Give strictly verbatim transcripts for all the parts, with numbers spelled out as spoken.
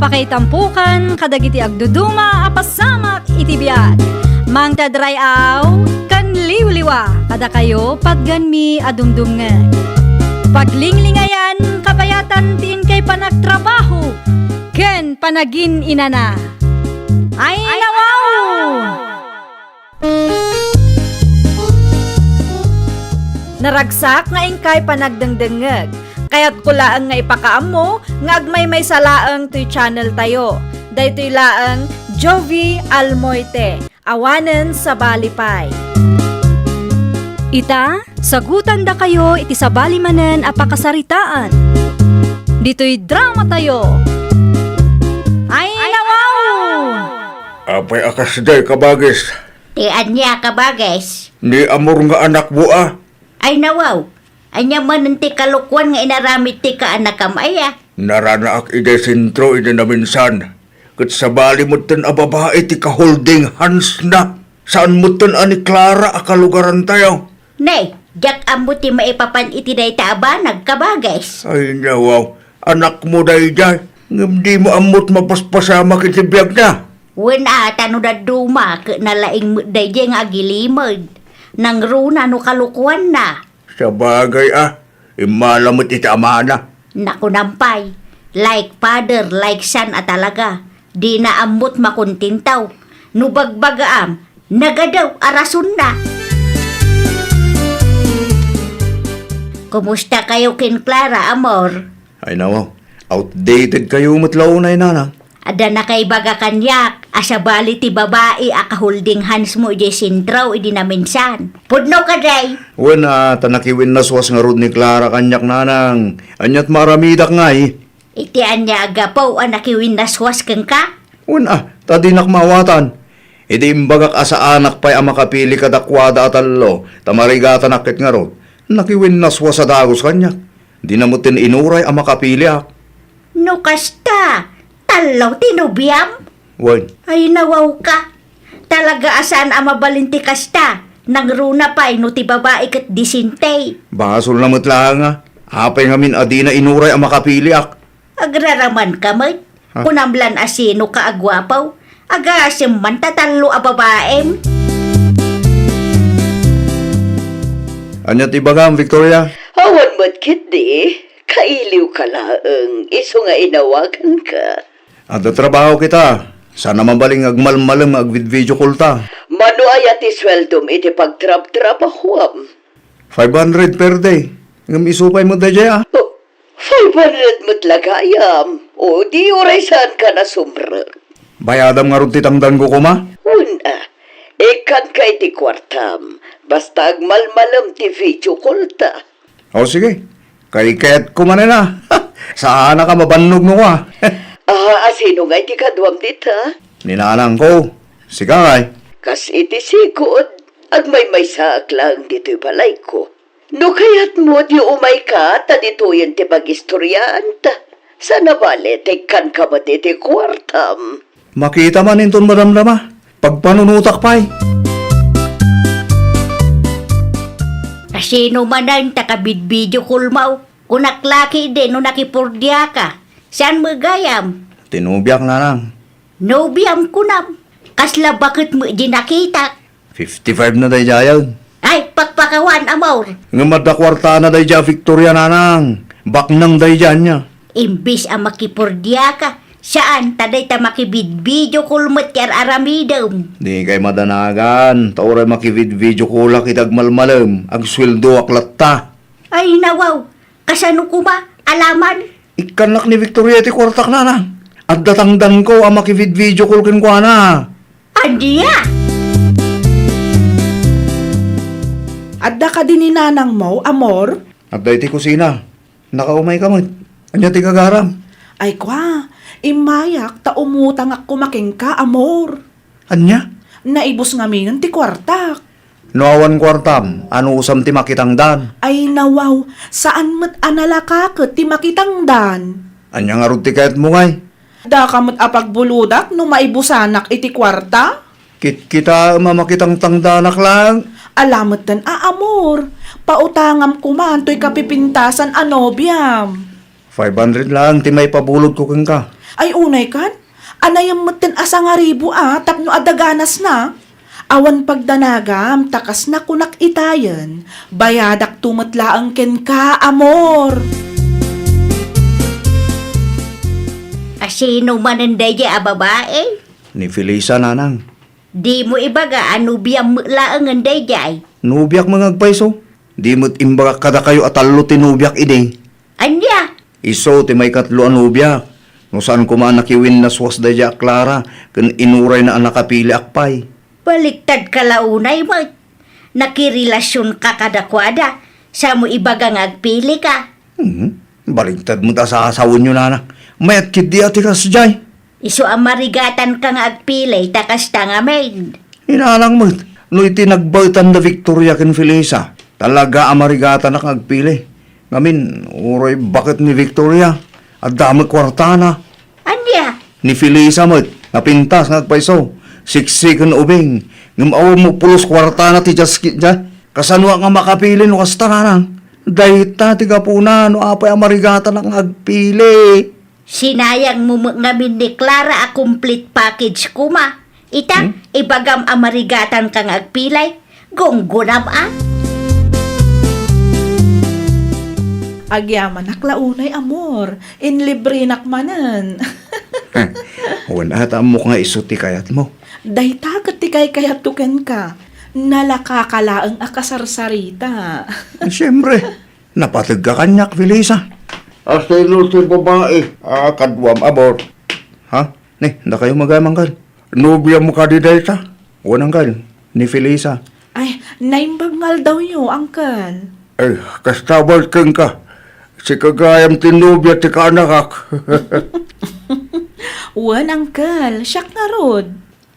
Pakaitampokan kadagiti agduduma a pasamak iti biag. Mangted ray-aw ken liwliwa kadakayo patganmi a dumdumngeg. Paglinglingayan, kabayatan ti inkay panagtrabaho ken panagin-inana. Ay, nawaw! Naragsak nga inkay panagdengdengngeg. Kayatko laeng nga ipakaammo nga agmaymaysa laeng toy channel tayo. Daytoy laeng Jovie Almoite, awanen sabali pay. Ita, sagutandakayo iti sabali manen a pakasaritaan. Ditoy drama tayo. Ay, nawaw! Apay a kasdiay, kabagis? Ti ania, kabagis? Ni Amor nga anakmo a? Ay, nawaw. Ania manen ti kalokuan nga inaramid ti kaanakam aya? Naranaak idiay sentro idi naminsan. Ket sabali metten a babai ti ka-holding hands na. Saan metten a ni Clara a kalugarantayo. Nay, diak ammo ti maipapan iti dayta a banag, kabagis. Ay, nawaw. Anakmo daydiay. Ngem dimo ammo ti mapaspasamak iti biagna. Wen a, ta no dadduma, ket nalaing met daydiay nga agilimed. Nangruna no kalokuanna. Sabagay a, immala met iti amana. Nakunam pay, like father, like son a talaga. Dina ammo ti makontentaw. No bagbagaam, nagadaw a rasonna. Kumustakayo ken Clara, amor? Ay, nawaw. Outdated kayo met la unay, nana. Adda nakaibaga kaniak a sabali ti babai a ka-holding hands mo idiay sentro idi naminsan. Pudno kadi? Wen a, ta nakiwinnaswas ngarud ni Clara kaniak, nanang. Aniat maaramidak ngay? Iti ania a gapu a nakiwinnaswas kenka? Wen a, ta dinak maawatan. Idi imbagak a saanak pay a makapili kadakuada a tallo, ta marigatanak ket ngarud, nakiwinnaswas a dagus kaniak. Dina metten inuray a makapiliak. No kasta, tallo ti nobiam? Wen. Ay, nawawka. Talaga a saan a mabalin ti kasta. Nangruna pay no ti babai ket disente. Basolna met laeng a. Apay ngamin a dina inuray a makapiliak? Agraramanka met. Ha? Kunam lan a sinoka a guapo. Agasem man ta tallo a babaem. Ania ti ibagam, Victoria? Awan met ketdi. Kailiwka laeng, isu nga inawaganka. Adda trabaho kita. Saan a mabalin nga agmalmalem nga agvid-video call ta. Mano aya ti sueldom iti pagtrabtrabahuam? Five hundred per day. Ngem isu pay met daydiay a. Oh, five hundred met la gayam. O, di uray saanka nasumrek. Bayadam ngarud ti tangdanko koma? Wen a. Ikkanka iti kuartam. Basta agmalmalem ti video call ta. O, sige. Kaiketko manen a. Saanak a mabannog no kua. Ah, a sino ngay ti kaduam dita? Ni nanangko. Sika ngay? Kas iti sigud, agmaymaysaak laeng ditoy balayko. No kayatmo, di umayka, ta ditoyen ti pagistoriaanta. Saan a bale, ta ikkanka met iti kuartam. Makita man inton madamdama. Pagpanunotak pay. Kasino manen ta kavid-video call mo? Kunak la ketdi no nakipurdiaka. Saan met gayam? Ti nobiak, nanang. Nobiam kunam? Kasla baket met di nakitak. Fifty-five na daydiayen. Ay, pakpakawan, amor. Ngem adda kuartana daydiay a Victoria, nanang. Baknang daydiay ania. Imbis a makipurdiaka, saan ta dayta makivid-video call met ti ar-aramidem. Dikay madanagan, ta uray makivid-video callak iti agmalmalem, agsueldoak latta. Ay, nawaw, kasano koma, alaman? Ikkannak ni Victoria iti kuartak, nanang. Adda tangdanko a makivid-video call kenkuana. Ania? Adda kadi ni nanangmo, amor? Adda iti kusina. Nakaumayka met. Ania ti gagaram? Ay kua, immayak ta umutangak koma kenka, amor. Ania? Naibus ngaminen ti kuartak. No awan kuartam, anusam ti makitangdan? Ay nawaw, saan met a nalakaket ti makitangdan. Ania ngarud ti kayatmo ngay? Daka met a pagbuludak no maibusanak iti kuarta? Kitkitaem a makitangtangdanak laeng. Ala metten a amor, pautangam koman toy kapipintasan a nobiam. Five hundred laeng ti maipabulodko kenka. Ay, unay kan? Anayam metten a sangaribu a tapno adda ganasna? Awan pagdanagam, ta kas nakunak itayen, bayadakto met laeng kenka, amor. Asino manen daydiay a babai? Ni Felisa, nanang. Dimo ibaga a nobiam met laengen daydiay? Nobiak met nga agpayso. Di met imbagak kadakayo a tallo ti nobiak idi. Ania? Isu ti maikatlo a nobiak. No saan koma a nakiwinnaswas daydiay a Clara ken inurayna a nakapiliak pay. Baliktadka la unay met. Nakirelasionka kadakuada, sa mo ibaga nga agpilika. Hmm, baliktad met a sasawenyo, nana. Mayat ketdi a ti kasdiay. Isu a marigatanka nga agpili, ta kasta ngamin. Inanang met, no iti nagbaetan da Victoria ken Felisa, talaga a marigatanak nga agpili. Ngamin, uray baket ni Victoria, adda met kuartana. Ania? Ni Felisa met, napintas nga agpayso, siksi ken ubing, ngem awan met pulos kuartana ti jaskitda. Kasanoak nga makapili no kasta, nanang? Dayta ti gapuna no apay a marigatanak nga agpili. Sinayang mo met ngamin ni Clara a complete package koma. Ita, Hmm? ibagam a marigatanka nga agpili. Gunggunam a. Agyamanak la unay, amor. Inlibrenak manen. Wen, at ammok nga isu ti kayatmo. Dayta ket ti kaykayatko kenka. Nalakaka laeng a kasarsarita. Siyempre, napategka kaniak, Felisa. Asino ti babai a kaduam, amor? Ha? Ni, dakayo magayam, anggal. Nobiam kadi dayta? Wen, anggal. Ni Felisa. Ay, naimbag nga aldawyo, angkel. Ay, kasta met kenka. Sika gayam ti nobia ti kaanakak. Wen, angkel. Siak ngarud.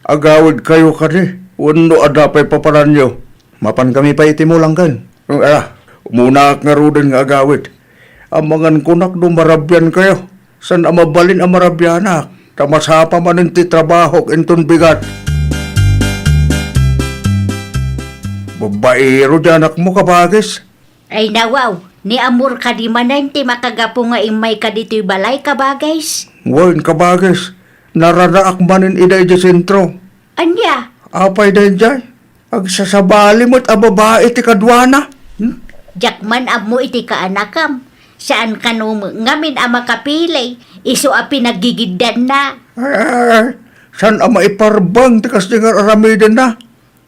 Agawidkayo kadi wenno adda pay papananyo? Mapankami pay iti mall, angkel. Ala, umunaak ngaruden nga agawid. Amangan kunak no marabiankayo. Saan a mabalin a marabianak, ta masapa manen ti trabahok inton bigat. Babbairo ti anakmo, kabagis. Ay, nawaw, ni amor kadi manen ti makagapu nga immayka ditoy balay, kabagis? Wen, kabagis, naranaak manen ida idiay sentro. Ania? Apay daydiay? Agsasabali met a babai ti kaduana. Hmm? Diak man ammo iti kaanakam. Saan kano met ngamin a makapili, isu a pinagigiddanna. Ay, ay, ay, saan a maiparbeng ti kasdi nga aramidenna?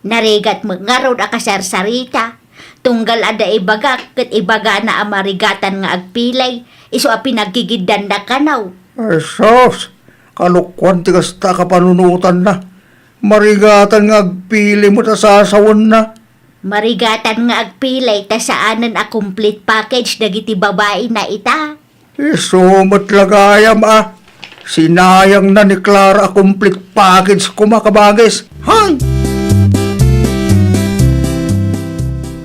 Narigat met ngarud a kasarsarita. Tunggal adda ibagak ket ibagana a marigatan nga agpili, isu a pinagigiddanna kano. Ay, sus! Kalokuan ti kasta a kapanunotanna. Marigatan nga agpili met a sasawenna. Marigatan nga agpili ta saanen a complete package dagiti babaina ita. Isu met la gayam a sinayangna ni Clara a complete package koma, kabagis. Hay!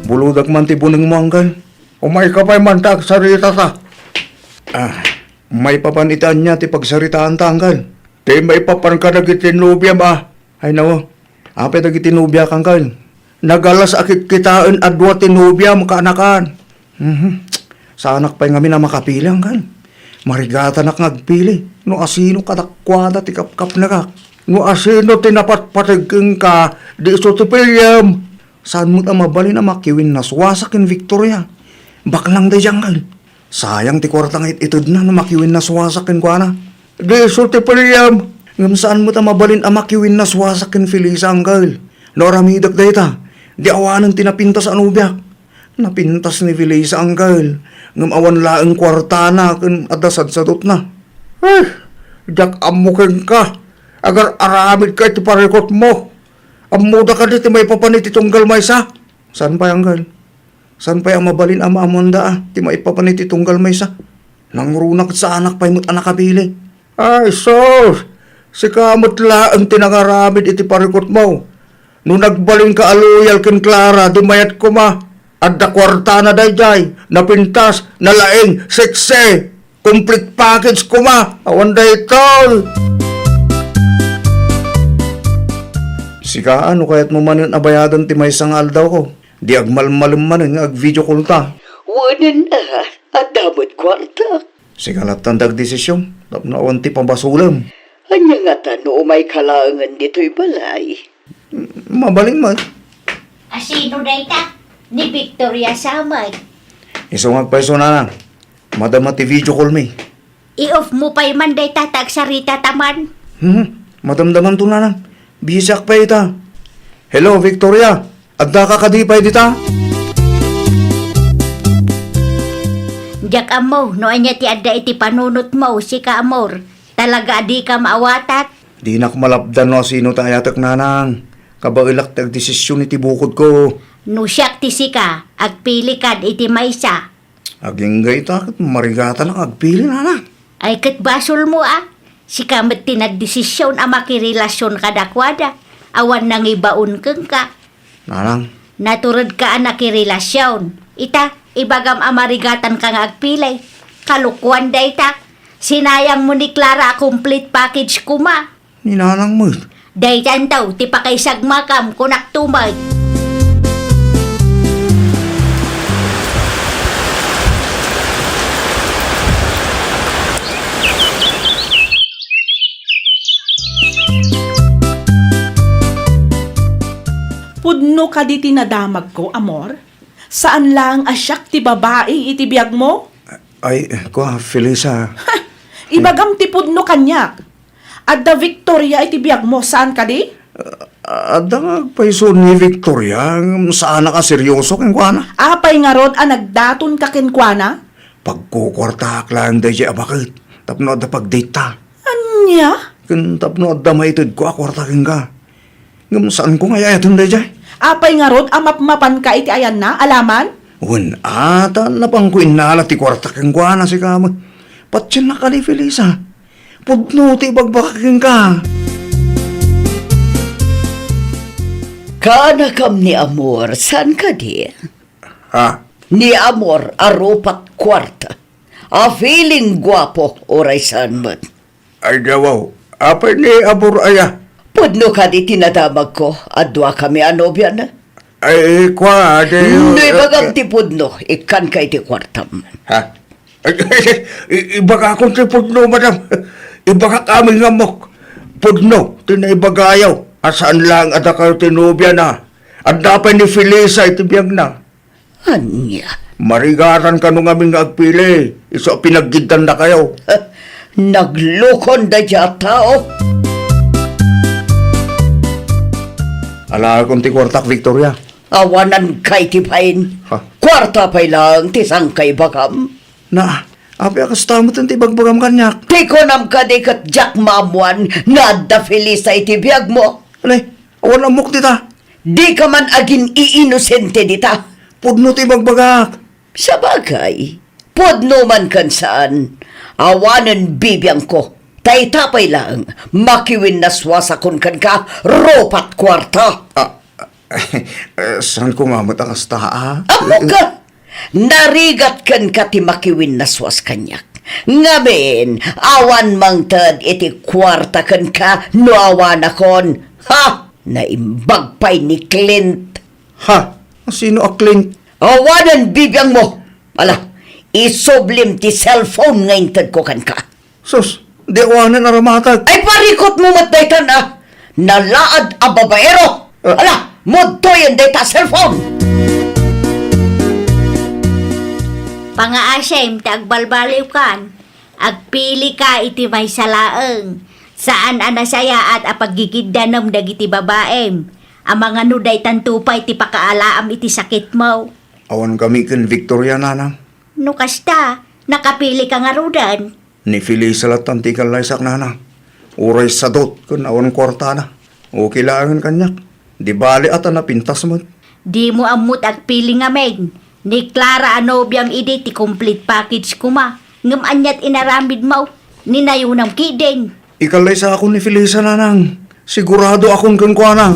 Buludak man ti bunengmo, anggal. Umayka pay man ta agsaritata. Ah, maipapan iti ania ti pagsaritaanta, anggal? Ti maipapan kadagiti nobiam a. Ay, nawa. Apay dagiti nobiak, anggal? Nagalas a kitkitaen a dua ti nobiam, kaanakan. Mhm. Saanak pay ngamin a makapili, anggal. Marigatanak nga agpili no asino kadakuada ti kapkapnekak. No asino ti napatpateg kenka, di isu ti piliem. Saan met a mabalin a makiwinnaswasak ken Victoria. Baklang daydiay, anggal. Sayang ti kuarta nga it-itedna no makiwinnaswasak kenkuana. Di isu ti piliem. Ngem saan met a mabalin a makiwinnaswasak ken Felisa, anggal. No aramidek dayta, di awanen ti napintas a nobiak. Napintas ni Felisa, anggal, ngem awan laeng kuartana ken adda sadsadutna. Eh, diak ammo kenka. Agar-aramidka iti parikutmo. Ammoda kadi ti maipapan iti tunggal maysa? Saan pay, anggal? Saan pay a mabalin a maammoanda a ti maipapan iti tunggal maysa? Nangruna ket saanak pay met a nakapili. Ay, sus! Sika met laeng ti nangaramid iti parikutmo. No nagbalinka a loyal ken Clara, di mayat koma. Adda kuartana daydiay, napintas, nalaing, sexy, complete package koma. Awan daytoy. Sika, no kayatmo manen a bayadan ti maysa nga aldawko? Di agmalmalem manen nga ag-video call ta. Wen, a, adda met kuarta. Sika lattan ti agdesisyon, tapno awan ti pabasolem. Ania ngata no umayka laengen ditoy balay? Mabalin man. A sino dayta? Ni Victoria sa met. Isu nga agpayso, nanang. Madama ti video call mi. I-off mo pay man dayta ta agsaritata man. Hmm, madamdamanto, nanang. Bisiak pay ita. Hello, Victoria. Addaka kadi pay dita? Diak ammo no ania ti adda iti panunotmo, sika, amor. Talaga a dika maawatak. Dinak malapdan no asino ti ayatek, nanang. Kabaelak ti agdesisyon iti bukodko. No siak ti sika, agpilikan iti maysa. Agingga ita ket marigatanak agpili, nanang. Ay, ket basolmo a. Sika met ti nagdesisyon a makirelasyon kadakuada. Awan nangibaon kenka. Nanang. Naturedka a nakirelasyon. Ita, ibagam a marigatanka nga agpili. Kalokuan dayta. Sinayangmo ni Clara a complete package koma. Ni nanang met. Daytanto ti pakaisagmakam, kunakto met. Pudno kadi ti nadamagko, amor? Saan laeng a siak ti babai iti biagmo? Ay, kua, Felisa. Ha! Ibagam ti pudno kaniak. Adda Victoria iti biagmo, saan kadi? Ah, adda nga agpayso ni Victoria, ngem saanak a serioso kenkuana. Apay ngarud a nagdatonka kenkuana? Pagkukuartaak laeng daydiay a baket, tapno adda pagdate ta. Ania? Ken tapno adda maitedko a kuarta kenka. Ngem saanko nga ay-ayaten daydiay. Apay ngarud a mapmapanka iti ayanna, alaman? Wen, a, ta napanko innala ti kuarta kenkuana, sika met. Patiennak kadi, Felisa. Pudno ti ibagbagak kenka. Kaanakam ni Amor, saan kadi? Ha? Ni Amor a rupat kuarta. A feeling guapo, uray saan met. Ay, dawaw. Apay ni Amor aya? Pudno kadi ti nadamagko, adda kami a nobiana. Ay, kua, di... No ibagam ti pudno, ikkanka iti kuartam. Ha? Ay, i-, ibagakon ti pudno, madam. Ibagak amin nga ammok. Pudno ti naibagayo a saan laeng a dakayo ti nobiana. Adda pay ni Felisa iti biagna. Ania? Marigatan kano ngamin nga agpili, isu a pinaggiddandakayo. Naglukon daydiay a tao. Alaekon ti kuartak, Victoria. Awananka iti bain. Ha? Kuarta pay laeng ti saan nga ibagam. Na, apay a kasta met ti ibagbagam kaniak? Ti kunam kadi ket diak maammuan nga adda Felisa iti biagmo. Anay, awan ammok dita. Dika man agin-iinosente dita. Pudno ti ibagbagak. Sabagay, pudno man ken saan, awanen bibiangko. Ta ita pay laeng, makiwinnaswasakon kenka rupat kuarta. Ah, eh, saan ko mamet a kasta, ah? Ammok ka! Narigat kenka ti makiwinnaswas kaniak. Ngamin, awan mangted iti kuarta kenka no awanakon. Ha? Naimbag pay ni Clint. Ha? Sino a Clint? Awanen bibiangmo. Ala, isublim ti cellphone nga intedko kenka. Sus, di awanen a ramatag. Ay, parikutmo met daytan, ah. Nalaad a babaero. Ah. Ala, mudtoyen dayta a cellphone. Pangaasem ta agbalbaliwkan. Agpilika iti maysa laeng. Saan a nasayaat a paggigiddanem dagiti babaem. Amangan no daytanto pay ti pakaalaam iti sakitmo. Awan kami ken Victoria, nanang. No kasta, nakapilika ngaruden. Ni Felisa lattan ti ikallaysak, nanang. Uray sadot ken awan kuartana. Okay laengen kaniak. Di bale a ta napintas met. Dimo ammo ti agpili ngamin. Ni Clara a nobiam idi ti complete package koma. Ngem ania ti inaramidmo? Ni nayonam ketdin. Ikallaysakon ni Felisa, nanang. Siguradoakon kenkuana.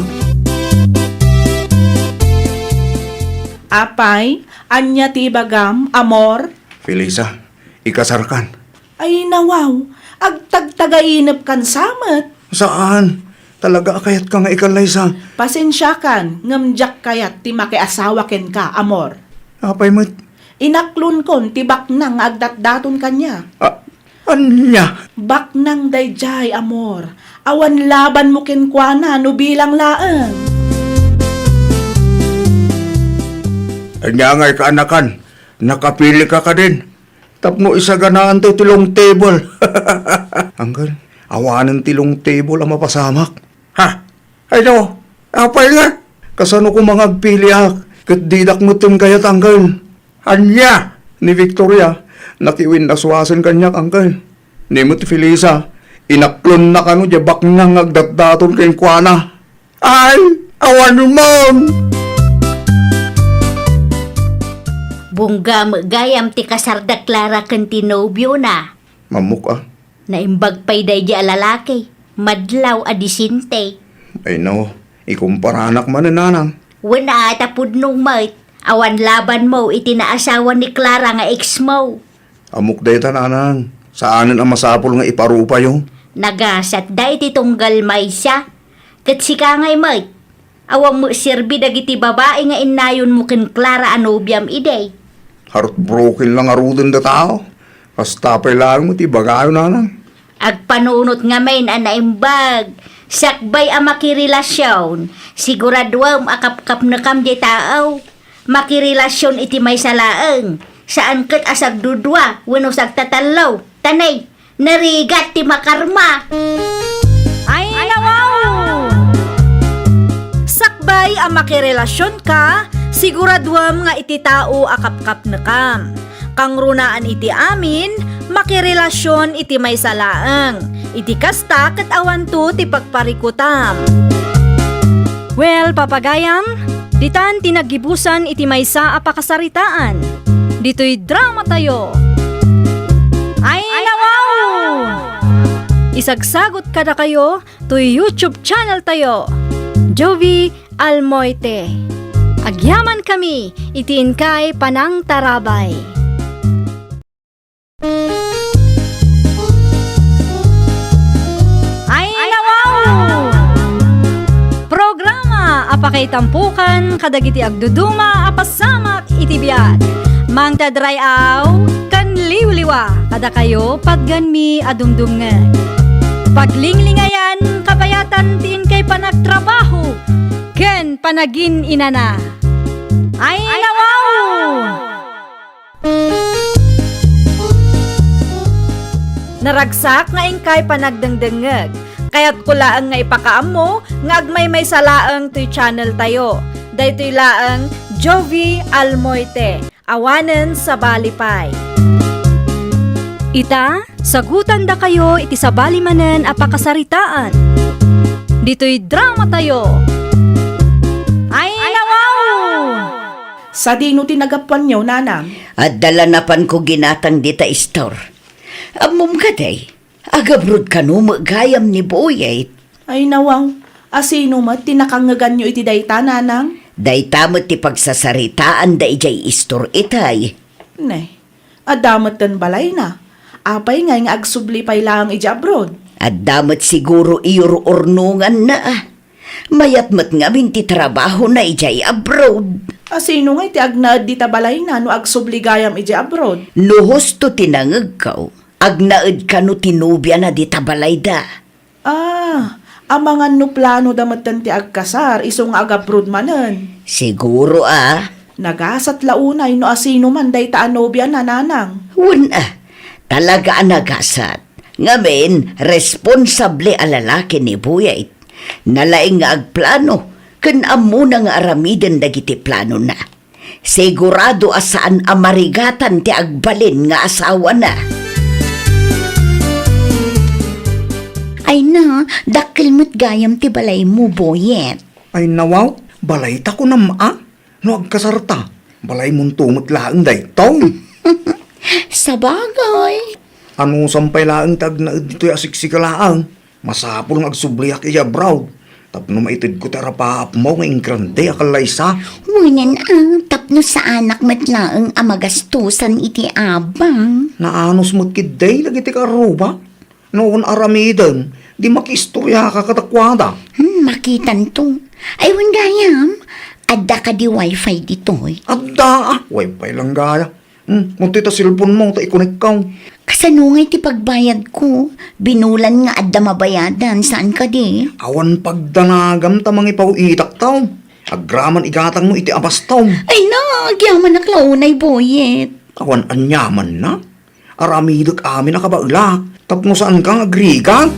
Apay, ania ti ibagam, amor? Felisa, ikasarkan. Ay, nawaw, agtagtagainepkan sa met. Saan? Talaga a kayatka nga ikallaysa? Pasensiakan, ngem diak kayat ti makiasawa kenka, amor. Apay met, Inaklonkon ti baknang nga agdatdaton kaniak. A-, ania? Baknang daydiay, amor. Awan labanmo kenkuana no bilang laeng. Ania ngay kaanakan? Nakapili ka kadin? Tapno isaganaan ti long table. Angkel, awanen ti long table a mapasamak. Ha? Ay no, apay nga? Kasano koma nga agpiliak? Ket didak metten kayat, angkel. Ania? Ni Victoria, nakiwinnasuasen kaniak, angkel. Ni met Felisa, inaklonna kano diay baknang nga agdatdaton kenkuana. Ay, awan man! Bungga met gayam ti kasar da Clara ken ti nobiona. Mammok a. Naimbag pay daydi a lalaki, madlaw a disente. Ay no, ikumparanak manen, nanang. Wen a, ta pudno met, awan labanmo iti naasawa ni Clara nga exmo. Ammok dayta, nanang. Saanen a masapul nga iparupayo. Nagasat da iti tunggal maysa. Ket sika ngay met, awan met serbi dagiti babai nga innayonmo ken Clara a nobiam idi. Heartbroken la ngaruden data. Kasta pay laeng met ibagayo, nanang. Agpanunot ngamin a naimbag, sakbay a makirelasion, siguraduem a kapkapnekam diay tao. Makirelasion iti maysa laeng, saan ket a sagdudua wenno sagtatallo. Ta nay, narigat ti makarma. Ay, nawaw! Sakbay a makirelasionka, siguraduem nga iti tao a kapkapnekam. Kangrunaan iti amin, makirelasion iti maysa laeng. Iti kasta ket awanto ti pagparikutam. Well, papagayam, ditan ti naggibusan iti maysa a pakasaritaan. Ditoy dramatayo. Ay, nawaw! Isagsagot kadakayo toy YouTube channel tayo, Jovi Almoite. Agyaman kami iti inkay panangtarabay. Ay, nawaw! Programa a pakaitampokan kadagiti agduduma a pasamak iti biag. Mangted ray-aw ken liwliwa kadakayo patgenmi a dumdumngeg. Paglinglingayan, kabayatan ti inkay panagtrabaho ken panagin-inana. Ay, nawaw! Naragsak nga inkay panagdengdengngeg. Kayatko laeng nga ipakaammo nga agmaymaysa laeng toy channel tayo. Daytoy laeng Jovi Almoite, awanen sabali pay. Ita, sagutandakayo iti sabali manen a pakasaritaan. Ditoy dramatayo. Ay, nawaw! Sadino ti nagapuanyo, nanang? Adda la napanko ginatang dita istor. Ammom kadi, agabroad kano met gayam ni Boyet. Ay, nawaw. Asino met ti nakangngeganyo iti dayta, nanang? Dayta met ti pagsasaritaanda idiay istor itay. Ne, adda metten balayna. Apay ngay nga agsubli pay laeng idiay abroad? Adda met siguro iyururnonganna, a. Mayat met ngamin ti trabahona idiay abroad. Asino ngay ti agnaed dita balayna no agsubli gayam idiay abroad? No husto ti nangegko, agnaed kano ti nobiana dita balayda. Ah, amangan no planoda metten ti agkasar isu nga agabroad manen. Siguro, a. Nagasat la unay no asino man dayta a nobiana, nanang. Wen, a. Talaga a nagasat. Ngamin, responsable a lalaki ni Buyay. Nalaing nga agplano, ken ammona nga aramiden dagiti planona. Sigurado a saan a marigatan ti agbalin nga asawana. Ay na, dakkel met gayam ti balaymo, Boyet. Ay na, wow, balayta kunam a? No agkasarta, balaymonto met laeng daytoy. Sabagay. Anusam pay laeng ti agnaed ditoy a siksika laeng? Masapul nga agsubliak idiay abroad tapno maitedko ti arapaapmo nga ingrande a kallaysa. Wen a, tapno saanak met laeng a magastosan iti abang. Naanus met ketdi dagiti kaarruba. No aramidem, di makiistoriaka kadakuada. Hmm, makitanto. Ay, wen gayam, adda kadi wifi ditoy? Adda, a, wifi lang gaya. Hmm, munti ta cellphone mo, ta ikonekkaw. Kasano ngay ti pagbayadko? Binulan nga adda mabayadan, saan kadi? Awan pagdanagam ta mangipaw-itak taw. Agraman igatangmo iti abastaw. Ay na, agyamanak la unay, Boyet. Awan aniamanna. Aramidek amin a kabaelak. Tapno saan ka nga agrigat?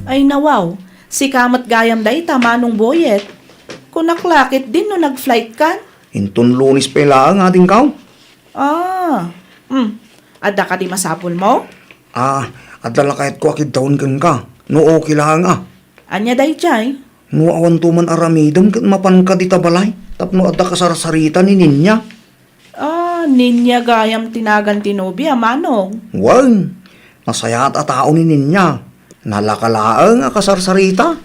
Ay nawaw, sika met gayam dayta, Manong Boyet. Kunak la ketdin no nag-flight kan? Inton Lunes pay laeng, adingkaw. Ah, hmm. Adda kadi masapulmo? Ah, adda la kayatko a kiddawen kenka. No okay laeng a. Ania daydiay? No awanto man aramidem ket mapanka dita balay, tapno adda kasarsarita ni Ninya. Ah, Ninya gayam ti nagan ti nobia, Manong. Wen, nasayaat a tao ni Ninya. Nalaka laeng a kasarsarita.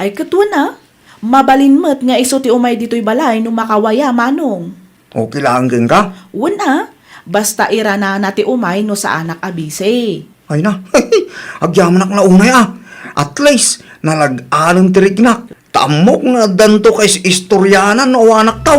Ay, ket wen a, mabalin met nga isu ti umay ditoy balay no makawaya, Manong. Okay laeng kenka? Wen a, basta iranana ti umay no saanak a bisi. Ay na, agyamanak la unay a. At least, nalag-anen ti riknak. Ta ammok nga addanto kais-istorianan no awanak taw.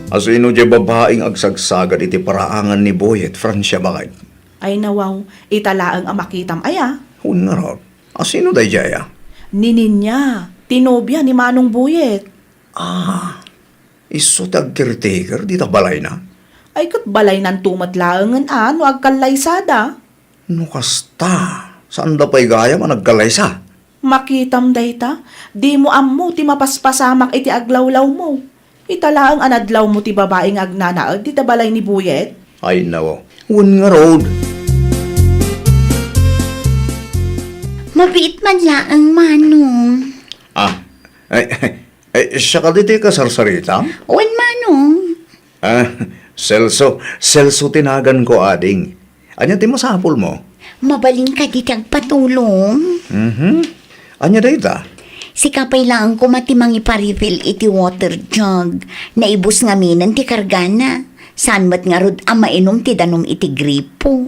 Asino diay babaeng agsagsagad iti paraangan ni Boyet, Francia, baket? Ay nawaw, ita laeng a makitam aya. Wen ngarud, asino daydiay a? Ni Ninya, ti nobia ni Manong Boyet. Ah, isu ti agcaretaker dita balayna? Ay, ket balaynanto met laengen a no agkallaysada. No kasta, saanda pay gayam a nagkallaysa? Makitam dayta, dimo ammo ti mapaspasamak iti aglawlawmo. Ita laeng a nadlawmo ti babai nga agnanaed dita balay ni Boyet? Ay, nawaw. Wen ngarud. Mabiit man laeng, Manong. Ah, ay, ay, siak kadi ti kasarsarita? Wen, Manong. Ah, Celso, Celso ti naganko, ading. Ania ti masapulmo? Mabalin kadi ti agpatulong? Mhm. Ania dayta? Sika pay laeng koma ti mangipa-refill iti water jug. Naibus ngaminen ti kargana. Saan met ngarud a mainum ti danum iti gripo.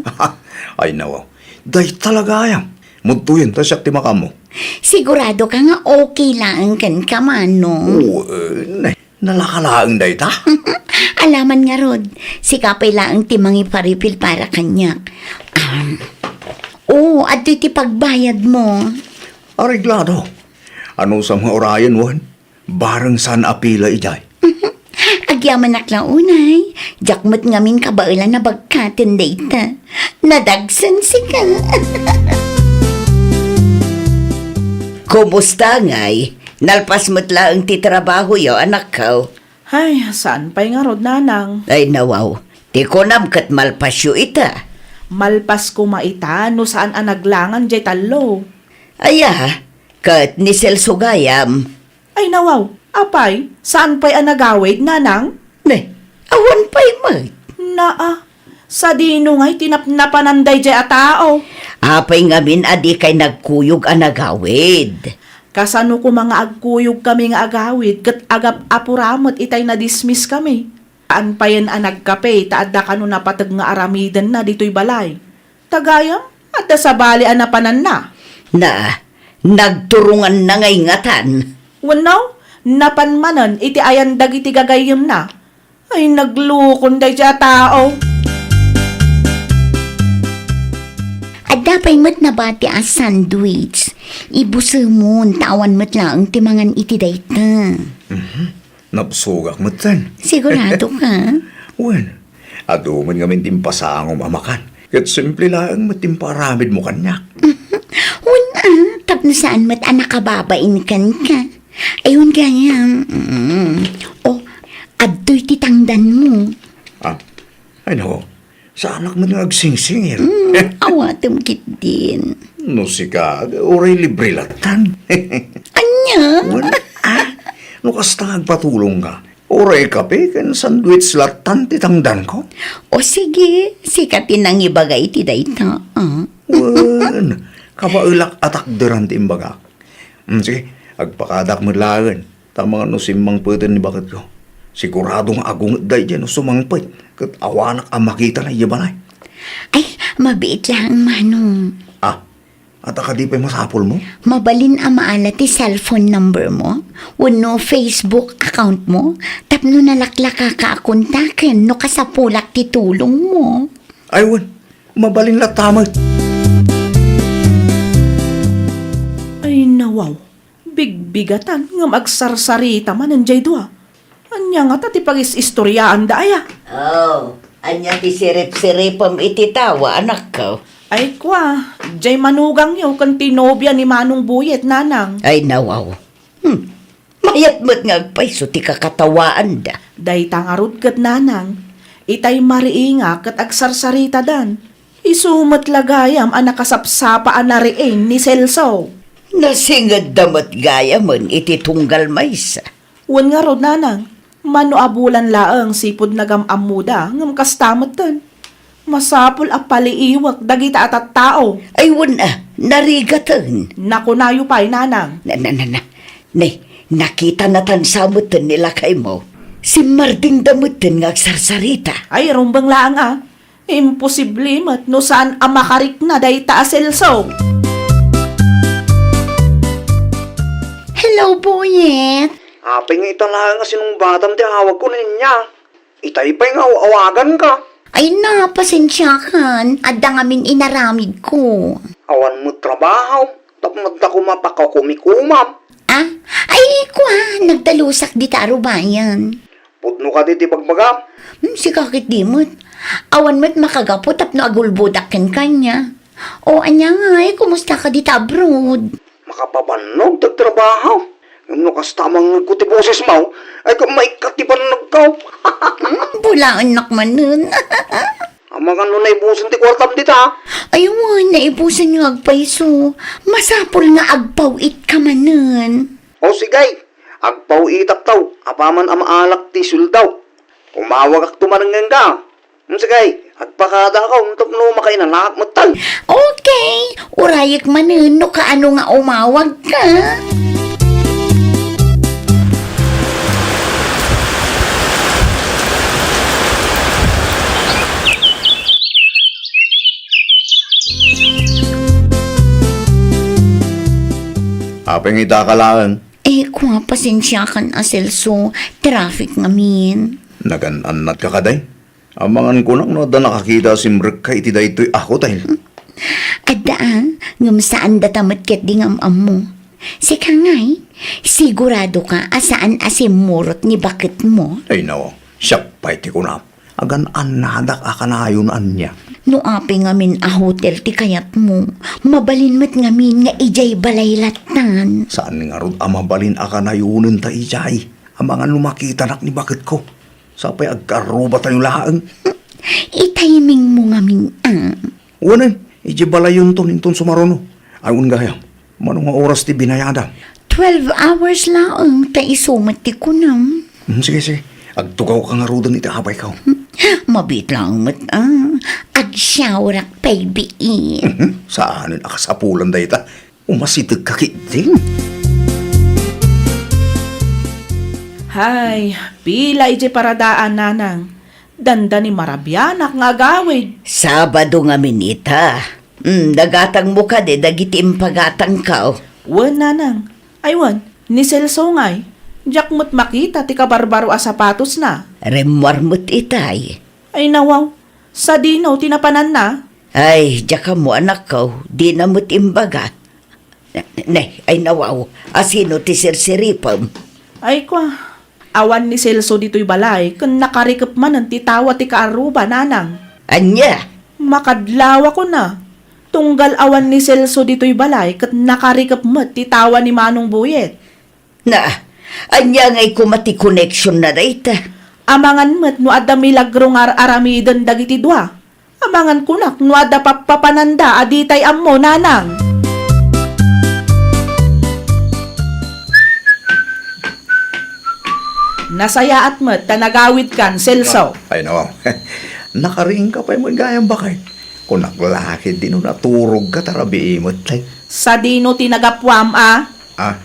Ay, nawaw. Dayta la gayam. Mudtoyen ta siak ti makaammo. Sigurado ka nga okay laeng kenka, Manong? Wen. Nalaka laeng dayta? Alaman ngarud, sika pay laeng ti mangipa-refill para kaniak. Um, oh, adtoy ti pagbayadmo. Areglado. Anusam nga urayen wen? Bareng saan a pila idiay. Agyamanak la unay, diak met ngamin kabaelan a bagkaten dayta. Nadagsen sika. Kumusta ngay? Nalpas met laeng ti trabahoyo, anakko. Ay, saan pay ngarud, nanang? Ay, nawaw. Ti kunam ket malpasyo ita. Malpas koma ita no saan a naglangan diay tallo. Aya, ket ni Celso gayam. Ay, nawaw. Apay, saan pay a nagawid, nanang? Ne, awan pay met. Naa, sadino ngay ti napnapanan daydiay a tao? Apay ngamin a dikay nagkuyog a nagawid? Kasano koma nga agkuyogkami nga agawid ket agap-apura met itay nadismiskami? Saan payen a nagkape ta adda kano napateg nga aramidenna ditoy balay. Ta gayam, adda sabali a napananna. Na, nagturonganna nga ingatan. Wenno, napan manen iti ayan dagiti gagayyemna. Ay, naglukon daydiay a tao. Adda pay met nabati a sandwich. Ibusemon, ta awan met laeng ti mangan iti dayta. Mhm. Nabsogak metten. Sigurado ka? Wen, adu met ngamin ti impasangom a makan. Ket simple laeng met ti impaaramidmo kaniak. Wen a, tapno saan met a nakababain kenka. Ay, wen gayam. Mm. O, adtoy ti tangdanmo. Ah, ay nako. Saanak met nga agsingsingir. Mm, awatem ketdin. No sika, uray libre lattan. Ania? Wen, ah, no kasta nga agpatulongka, uray kape ken sandwich lattan ti tangdanko. O sige, sika ti nangibaga iti dayta, ah. Wen, kabaelak a takderan ti imbagak. Mm, sige, agpakadak met laeng. Ta amangan no simmangpeten ni baketko. Sigurado nga agunget daydiay no sumangpet, ket awanak a makitana idiay balay. Ay, Mabiit laeng, Manong. Ah, adda kadi pay masapulmo? Mabalin a maala ti cellphone number mo wenno Facebook account mo tapno nalaklakaka a kontaken no kasapulak ti tulongmo. Ay, wen, mabalin latta met. Ay, nawaw. Bigbigatan ngem agsarsarita manen jay dua. Ania ngata ti pagis-istoriaanda aya? Oh, ania ti sirip-siripem iti tawa, anakko? Ay kua, jay manugangyo ken ti nobia ni Manong Buyet, nanang. Ay, nawaw. Hmm. Mayat met nga agpayso ti kakatawaanda. Dayta ngarud ket, nanang, itay mariinga ket agsarsaritadan. Isu met la gayam a nakasapsapa a nariin ni Celso. Nasingedda met gayamen iti tunggal maysa. Wen ngarud, nanang, mano a bulan laeng sipud nagam-ammoda, ngem kasta metten. Masapul a paliiwek dagita a tattao. Ay, wen a, narigaten. Nakunayo pay, nanang. Na, na, na, na. Ne, nakitanatan sa metten ni lakaymo. Simmardingda metten nga agsarsarita. Ay, rumbeng laeng a. Imposible met no saan a makarikna dayta a Celso. Hello, Boyet. Apay nga ita laeng a sinungbatam ti awagko, Nenya? Itay pay nga aw-awaganka. Ay na, pasensiakan. Adda ngamin inaramidko. Awan met trabaho, tapno adda koma pakakumikomam. Ah? Ay, kua, nagdalusak dita a rubayan. Pudno kadi ti bagbagam? Hmm, sika ket di met. Awan met makagapu tapno agulbodak ken kaniak. O, ania ngay, kumusta ka dita abroad? Makapabannog ti agtrabaho. Ngem no kasta a mangngegko ti bosesmo, ay, ket maikkat ti bannogko. Hmm, bulaennak manen. Amangan no naibusen ti kuartam dita. Ay, wen, naibusen nga agpayso. Masapul nga agpaw-itka manen. O, sige, agpaw-itakto, apaman a maalak ti sueldo. Umawagakto manen kenka. Hmm, sige, agpakadaak tapno makainanaak metten. Okay, urayek manen no kaano nga umawagka. Apay nga ita ka laeng? Eh, kua, pasensiakan a Celso, traffic ngamin. Nagan-annatka kadi? Amangan kunak no adda nakakita a simrekka iti daytoy a hotel. Adda a, ngem saan data met ketdi nga am-ammo. Sika ngay, sigurado ka a saan a simmurot ni baketmo? Ay, no, siak pay ti kunam. Agan-annadak a kanayon ania. No apay ngamin a hotel ti kayatmo, mabalin met ngamin nga idiay balay lattan. Saan ngarud a mabalin a kanayonen ta idiay? Amangan no makitanak ni baketko. Sapay agkarrubatayo laeng. I-timing mo ngamin a. Wen, idiay balayonton inton sumaruno. Ay, wen gayam. Mano nga oras ti binayadam? Twelve hours laeng, ta isu met ti kunam. Hmm, sige, sige. Agtugawka ngaruden iti abayko. Mabiit laeng met a. Agsyaorak pay biit. Mhm. Saanen a kasapulan dayta. Umasitegka ketdin. Hay, pila idiay paradaan, nanang. Dandani marabianak nga agawid. Sabado ngamin ita. Hmm, nagatangmo kadi dagiti impagatangko? Wen, nanang. Ay, wen, ni Celso ngay. Diak met makita ti kabarbaro a sapatosna. Rimmuar met itay. Ay, nawaw. Sadino ti napananna? Ay, diak ammo, anakko. Dina met imbaga. Ne, ay, nawaw. Asino ti sirsiripem? Ay, kua. Awan ni Celso ditoy balay ken nakarikep manen ti tawa ti kaarruba, nanang. Ania? Makadlaw a kuna. Tunggal awan ni Celso ditoy balay ket nakarikep met ti tawa ni Manong Buyet. Na, ania ngay koma ti koneksionna dayta? Amangan met no adda milagro nga ar-aramiden dagiti dua. Amangan kunak no adda pappapananda a ditay ammo, nanang. Nasayaat met ta nagawidkan, Celso. Ay, no. Nakariingka pay met gayam, baket. Kunak la ketdi no naturogka ta rabii met, tay. Sadino ti nagapuam a? Ah,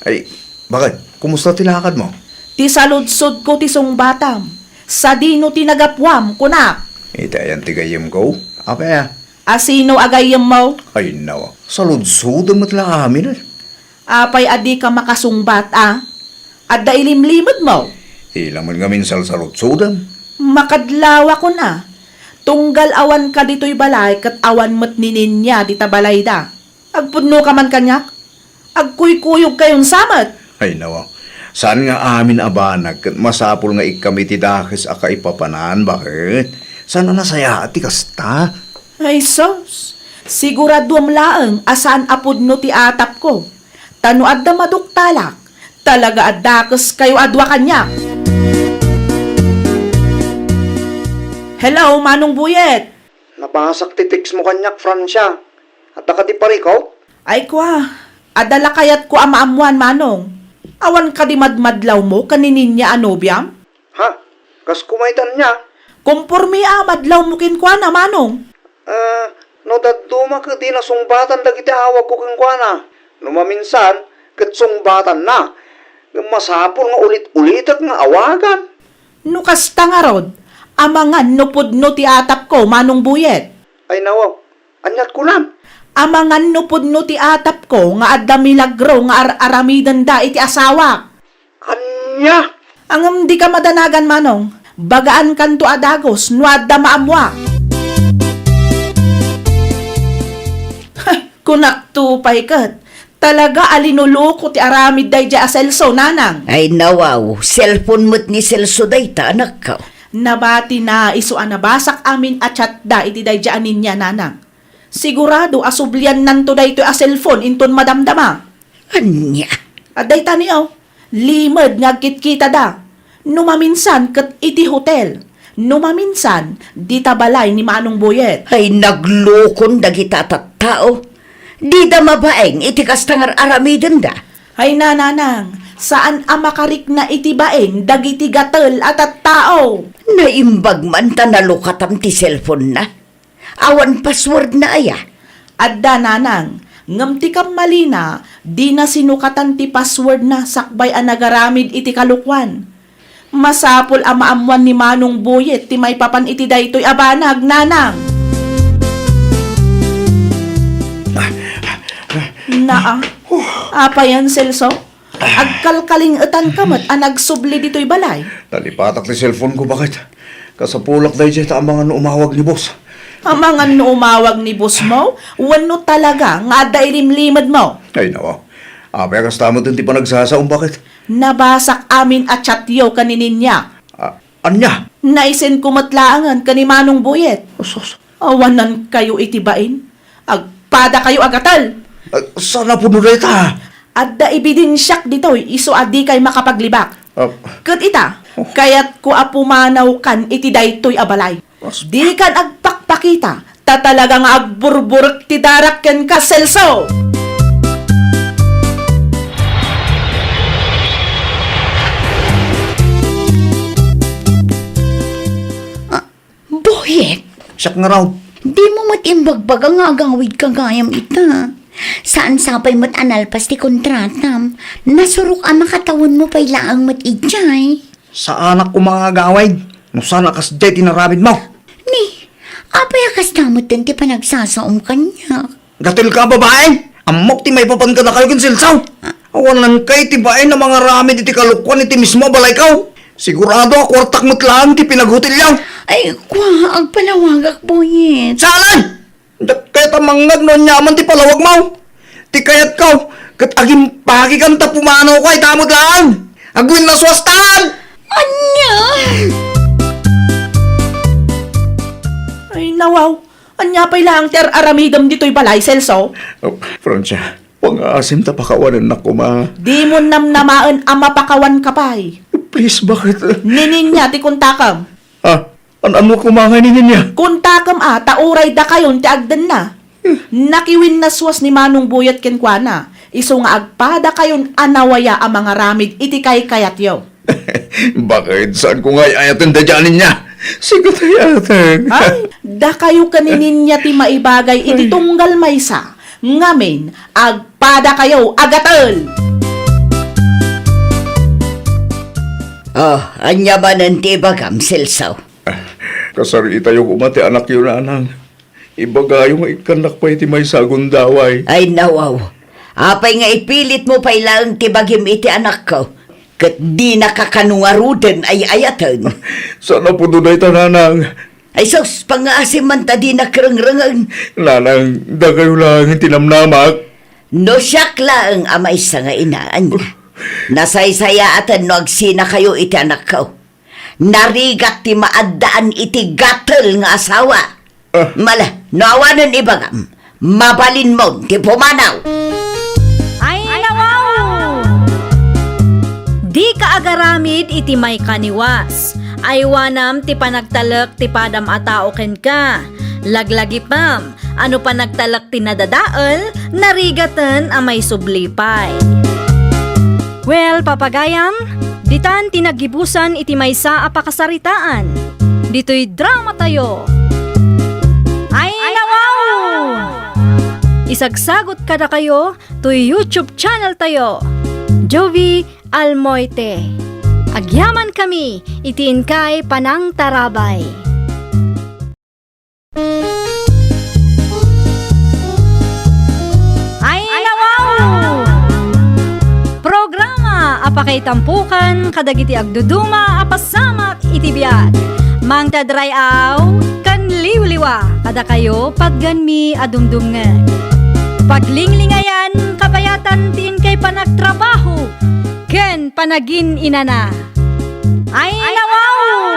ay, baket, kumusta ti lakadmo? Ti saludsodko ti sungbatam. Sadino ti nagapuam, kunak? Iti ayan ti gayyemko? Apay a, A sino a gayyemmo? Ay, nawa. Saludsodem met la amin, eh. Apay a dika makasungbat, a? Adda ilimlimedmo? Ila met ngamin salsaludsodem. Makadlawakon, a. Tunggal awanka ditoy balay ket awan met ni Ninia dita balayda. Agpudnoka man kaniak? Agkuykuyogkayon sa met? Ay, nawa. Saan nga amin a banag ket masapul nga ikkam iti dakes a kaipapanan, baket? Saan a nasayaat ti kasta? Ay, sus! Siguraduem laeng a saan a pudno ti atapko. Ta no adda maduktalak, talaga a dakeskayo a dua kaniak. Hello, Manong Buyet! Nabasak ti textmo kaniak, Francia. Adda kadi pariko? Ay kua, adda la kayatko a maammuan, Manong. Awan kadi madmadlawmo ken ni Ninia a nobiam? Ha? Kas kumaytan niya? Komporme a madlawmo kenkuana, Manong. Ah, no dadduma ket di nasungbatan dagiti awagko kenkuana. No maminsan, ket sungbatanna. Ngem masapul nga ulit-ulitek nga awagan. No kasta ngarud, amangan no pudno ti atapko, Manong Buyet. Ay nawaw, aniat kunam? Amangan no pudno ti atapko nga adda milagro nga ar-aramidenda iti asawak. Ania? Ngem dika madanagan, Manong. Bagaankanto a dagus no adda maammuak. Kunakto pay ket, talaga a linuloko ti aramid daydiay a Celso, nanang. Ay nawaw, cellphone met ni Celso dayta, anakko. Nabatina isu a nabasak amin a chatda iti daydiay a Ninia, nanang. Sigurado a subliannanto daytoy a cellphone inton madamdama. Ania? Adda itani, o. Limed nga agkitkitada. No maminsan, ket iti hotel. No maminsan, dita balay ni Manong Boyet. Ay, naglukon dagita a tattao. Dida mabaeng iti kasta nga ar-aramidenda. Ay, nanang, saan a makarikna iti baeng dagiti gatel a tattao. Naimbag man ta nalukatam ti cellphone-na. Awan password-na aya? Adda, nanang, ngem ti kammalina, dina sinukatan ti password-na sakbay a nagaramid iti kalokoan. Masapul a maammuan ni Manong Boyet ti maipapan iti daytoy a banag, nanang. Naa, apayan, Celso? Agkalkaling-etanka met a nagsubli ditoy balay. Nalipatak ti cellphone-ko, baket. Kasapulak daydiay ta amangan no umawag ni boss. Amangan no umawag ni boss-mo? Wenno talaga nga adda ilimlimedmo? Ay, nawa. Apay a kasta met ti panagsasaom, baket? Nabasak amin a chat-yo ken ni Ninia. Ah, ania? Naisend-ko met laengen ken ni Manong Boyet. Sus. Awanankayo iti bain. Agpadakayo a gatel. Ah, saan a pudno dayta? Adda ebidensiak ditoy isu a dikay makapaglibak. Ah. Ket ita, oh, kayatko a pumanawkan iti daytoy a balay. As- Dikan agpakpakita, ta talaga nga agburburek ti darak kenka, Celso! Ah, Boyet! Siak ngarud. Dimo met imbagbaga nga agawidka gayam ita. Saan sa pay met a nalpas ti kontratam. Nasurok a makatawenmo pay laeng met idiay. Saanak koma nga agawid no saan a kasdiay ti naramidmo. Ni, apay a kasta metten ti panagsasaom kaniak? Gatel ka a babai! Ammok ti maipapan kadakayo ken Celso. Awanankayo iti bain a mangaramid iti kalokoan iti mismo a balayko. Sigurado a kuartak met laeng ti pinaghotelyo. Ay, kua, agpalawagak, Boyet. Saan? Diak kayat a mangngeg no aniaman ti palawagmo. Ti kayatko, ket agimpakikan ta pumanawka ita met laeng. Agwinnaswastan! Ania? Ay, nawaw. Ania pay laeng ti ar-aramidem ditoy balay, Celso? Oh, Francia, pangaasim ta pakawanennak koma. Dimo namnamaen a mapakawanka pay. Please, baket? Ni Ninia ti kontakem. Ah, an-ano koma ngay ni Ninia? Kontakem a, ta uray dakayon ti agdenna. Nakiwinnaswas ni Manong Boyet kenkuana. Isu nga agpadakayon a nawaya a mangaramid iti kaykayatyo. Baket, saan ko nga ay-ayaten daydiay a Ninia? Sika ti ay-ayatek. Ay, dakayo ken ni Ninia ti maibagay iti tunggal maysa. Ngamin, agpadakayo a gatel! Oh, ania manen ti ibagam, Celso? Ah, kasaritayo koma ti anakyo, nanang. Ibagayo nga ikkannak pay ti maysa a gundaway. Ay, nawaw. Apay nga ipilitmo pay laeng ti bagim iti anakko, ket dinaka kano ngaruden ay ayaten? Saan a pudno dayta, nanang. Ay sus, pangngaasim man ta dinak rengrengen. Nanang, dakayo laeng ti namnamak. No siak laeng a maysa nga ina, ania, nasaysayaaten no agsinakayo iti anakko. Narigat ti maaddaan iti gatel nga asawa. Ah. Mala, no awanen ibagam, mabalinmon ti pumanaw. Ay, nawaw! Dika agaramid iti maikaniwas. Aywanam ti panagtalek ti padam a tao kenka. Laglagipem, a no panagtalek ti nadadael, narigaten a maisubli pay. Well, papagayam, ditan ti naggibusan iti maysa a pakasaritaan. Ditoy dramatayo. Ay, nawaw! Isagsagot kadakayo toy YouTube channel tayo, Jovie Almoite. Agyaman kami iti inkay panangtarabay. Ay, nawaw! Programa a pakaitampukan kadagiti agduduma a pasamak iti biag. Mangted ray-aw ken liwliwa kadakayo patgenmi a dumdumngeg. Paglinglingayan kabayatan ti inkay panagtrabaho ken panagin-inana. Ay, nawaw!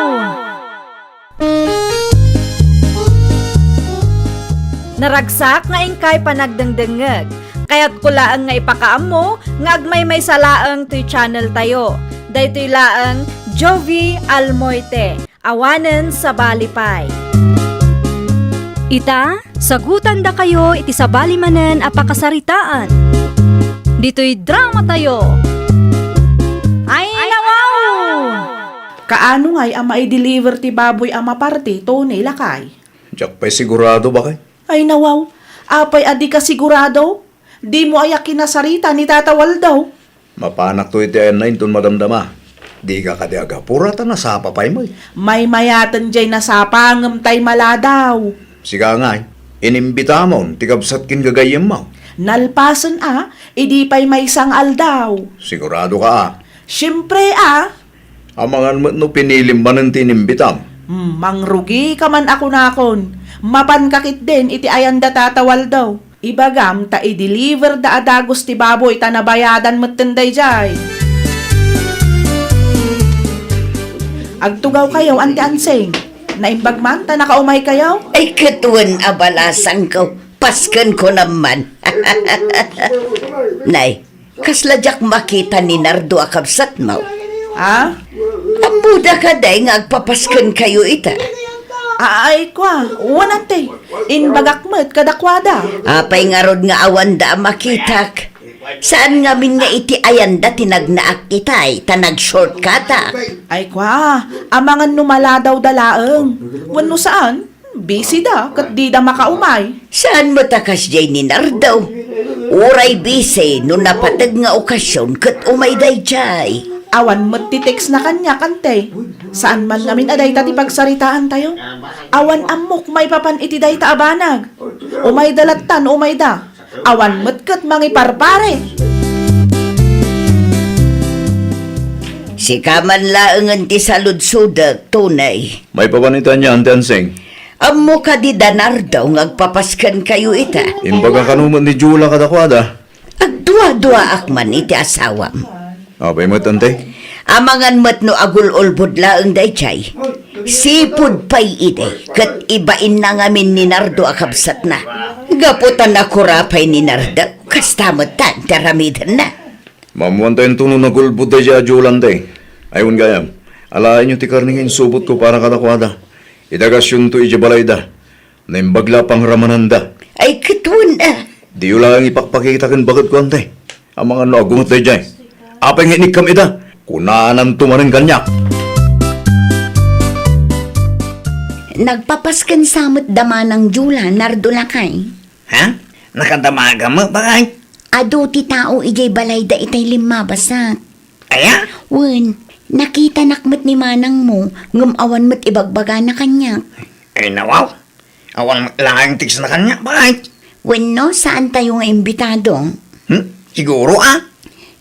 Naragsak nga inkay panagdengdengngeg. Kayatko laeng nga ipakaammo nga agmaymaysa laeng toy channel tayo. Daytoy laeng Jovie Almoite, awanen sabali pay. Ita, sagutandakayo iti sabali manen a pakasaritaan. Ditoy dramatayo. Ay, nawaw! Kaano ngay a maideliver ti baboy a maparti, Tony, lakay? Diak pay sigurado, bakay. Ay, nawaw. Apay a dika sigurado? Dimo aya kinasarita ni Tata Waldo? Mapanakto iti ayanna inton madamdama. Dika kadi agapura ta nasapa pay met. Maymayaten jay nasapa ngem tay maladaw. Sika ngay, inimbitamon ti kabsat ken gagayyemmo. Nalpasen a, idi pay maysa nga aldaw. Sigurado ka a? Siempre a. Amangan met no pinilim manen ti inimbitam. Hmm, mangrugika man a kunakon. Mapanka ketdin iti ayanda Tata Waldo. Ibagam ta ideliverda a dagus ti baboy ta nabayadan metten daydiay. Agtugawkayo, Anti Ansing. Naimbag man ta nakaumaykayo? Ay, ket wen a balasangko. Paskenko naman. Nay, kasla diak makita ni Nardo a kabsatmo. Ha? Ammoda kadi nga agpapaskenkayo ita? Ay, kua, wen, Anti. Imbagak met kadakuada. Apay ngarud nga awanda a makitak? Saan ngamin nga iti ayanda ti nagnaak itay, ta nag-shortcutak? Ay, kua, amangan no maladawda laeng. Wenno saan? Busy da, ket dida makaumay. Saan met a kasdiay ni Nardo? Uray busy no napateg nga okasion ket umay daydiay. Awan met ti text na kaniak, Anti. Saan man ngamin a dayta ti pagsaritaantayo. Awan ammok maipapan iti dayta a banag. Umayda latta no umayda. Awan met ket mangiparpare. Sika man laengen ti saludsodek, Tony. Maipapan ita ania, Anti Ansing? Ammo kadi da Nardo nga agpapaskenkayo ita? Imbaga kano met ni Jula kadakuada. Agduaduaak man iti asawam. Apay met, Anti? Amangan met no agul-ulbod laeng daydiay. Sipud pay idi, ket ibainna ngamin ni Nardo a kabsatna. Gapu ta nakura pay ni Nardo, kasta met tan ti aramidenna. Maammoantayo no nagulbod daydiay a Jula, Anti. Ay, wen gayam, alaenyo ti karne nga insubotko para kadakuada. Idagasyonto idiay balayda. Naimbag la a pangramananda. Ay, ket wen a. Diyo laeng ipakpakita ken baketko, Anti. Amangan no agunget daydiay. Apay nga inikkam ida? Kunananto manen kaniak. Nagpapasken sa met da Manang Jula, Nardo lakay. Ha? Nakadamagam met, bakay? Adu ti tao idiay balayda itay limmabasat. Aya? Wen, nakitanak met ni manangmo, ngem awan met ibagbagana kaniak. Ay, nawaw. Awan met laeng text na kaniak, bakit? Wenno, saantayo nga imbitado? Hmm? Siguro, ah.